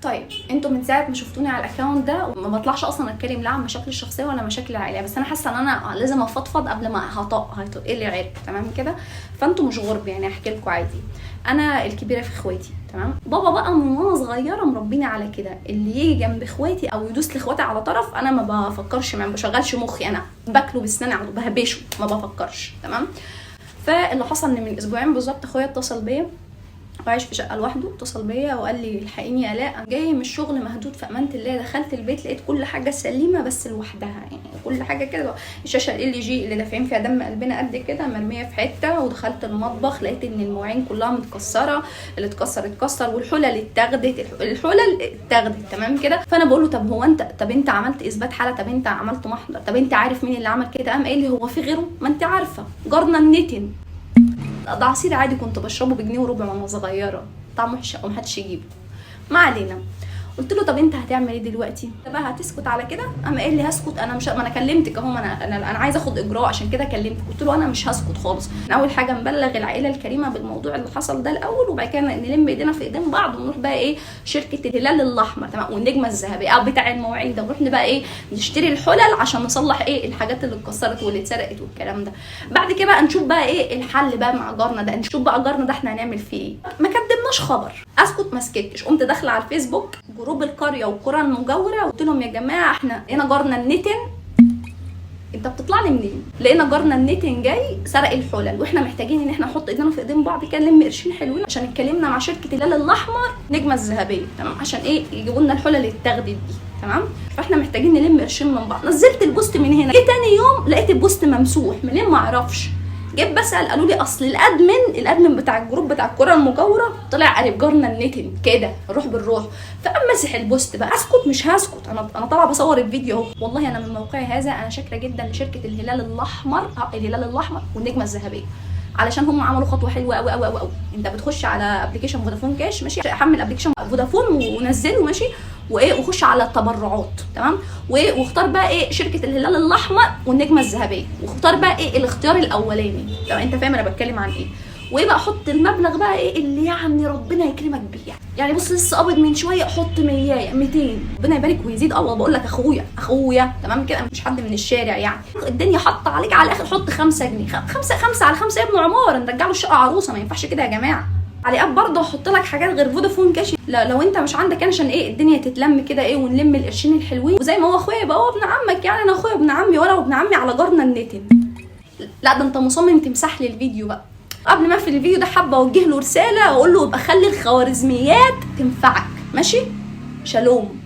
طيب انتوا من ساعة ما شفتوني على ال account ده ما بطلعش اصلا اتكلم لا عن مشاكلي الشخصية ولا مشاكل العائلية، بس انا حاسه ان انا لازم افضفض قبل ما هطق هيطق لي عرق، تمام كده؟ فانتوا مش غرب يعني، احكي لكم عادي. انا الكبيرة في اخواتي، تمام؟ بابا بقى من وانا صغيرة مربيني على كده، اللي يجي جنب اخواتي او يدوس لاخواتي على طرف انا ما بفكرش، ما بشغلش مخي، انا باكله بسناني على طول، بهبشه، ما بفكرش، تمام؟ فاللي حصل ان من اسبوعين بالظبط اخويا اتصل بيا، وعايش في شقه لوحده، اتصل بيا وقال لي الحقيني يا الاء، انا جاي من الشغل مهدود في امانه الله، دخلت البيت لقيت كل حاجة سليمة بس لوحدها، يعني كل حاجة كده، الشاشة LG اللي دافعين فيها دم قلبنا قد كده مرمية في حتة، ودخلت المطبخ لقيت ان المواعين كلها متكسره، اللي اتكسر اتكسر، والحلل اتاخدت، الحلل اتاخدت، تمام كده؟ فانا بقول له طب هو انت، طب انت عملت اثبات حاله، طب انت عملت محضر، طب انت عارف مين اللي عمل كده؟ قام قايل لي هو في غيره؟ ما انت عارفه جارنا النتن. ده عصير عادي كنت بشربه بجنيه وربع وانا صغيرة، طعمه وحش ومحدش يجيبه. ما علينا. قلت له طب انت هتعمل ايه دلوقتي؟ انت بقى هتسكت على كده؟ قام قايل لي هسكت انا مش، ما انا كلمتك اهو، ما انا عايزه اخد اجراء عشان كده كلمتك. قلت له انا مش هسكت خالص، انا اول حاجة نبلغ العائلة الكريمة بالموضوع اللي حصل ده الاول، وبعد كده نلم ايدينا في ايدين بعض ونروح بقى ايه شركة الهلال الاحمر، تمام، والنجمه الذهبية او بتاع المواعين ده، ونروح بقى ايه نشتري الحلل عشان نصلح ايه الحاجات اللي اتكسرت واللي اتسرقت والكلام ده. بعد كده بقى نشوف بقى ايه الحل بقى مع جارنا ده، نشوف بقى جارنا ده احنا هنعمل فيه ايه. ما كدبناش خبر، اسكت ما سكتش، قمت داخله على الفيسبوك group القرية والقرى المجاورة، قلت لهم يا جماعة احنا هنا جارنا النتن، انت بتطلع لي منين؟ لقينا جارنا النتن جاي سرق الحلل، واحنا محتاجين ان احنا نحط ايدينا في ايدين بعض كده نلم قرشين حلوين، عشان اتكلمنا مع شركة الهلال الاحمر نجمه الذهبية، تمام، عشان ايه يجيبوا لنا الحلل اللي اتاخدت دي، تمام؟ فاحنا محتاجين نلم قرشين من بعض. نزلت ال post من هنا، جه تاني يوم لقيت ال post ممسوح، منين ما اعرفش. جيت بسال قالوا لي اصل ال admin بتاع ال group بتاع القرى المجاورة طلع قريب جارنا النتن كده، روح بالروح، فقام مسح ال post بقى. اسكت؟ مش هسكت، انا طالعه بصور الفيديو اهو. والله انا من موقعي هذا انا شاكرة جدا لشركة الهلال الاحمر، الهلال الاحمر والنجمه الذهبية، علشان هم عملوا خطوة حلوة قوي قوي قوي قوي. انت بتخش على application فودافون كاش، ماشي، حمل application فودافون ونزله، ماشي، وايه، وخش على التبرعات، تمام، وايه، واختار بقى ايه شركة الهلال الاحمر والنجمه الذهبية، واختار بقى ايه الاختيار الاولاني، لو انت فاهم انا بتكلم عن ايه. وايه بقى، حط المبلغ بقى ايه اللي يعني ربنا يكرمك بيه، يعني بص لسه قابض من شوية، حط 100 200، ربنا يبارك ويزيد. الله بقول لك اخويا اخويا، تمام كده، مش حد من الشارع يعني. الدنيا حط عليك على الاخر، حط 5 جنيه، 5 5 على 5 يا ابن عمار، نرجع له الشقة عروسه، ما ينفعش كده يا جماعة. على app برضه احط لك حاجات غير فودافون كاش، لا لو انت مش عندك عشان ايه الدنيا تتلم كده ايه، ونلم القرشين الحلوين. وزي ما هو اخويا يبقى هو ابن عمك، يعني انا اخويا ابن عمي وانا وابن عمي على جارنا النتن. لا ده انت مصمم تمسح لي الفيديو بقى. قبل ما في الفيديو ده حابة اوجه له رسالة واقول له ابقى خلي الخوارزميات تنفعك، ماشي؟ شالوم.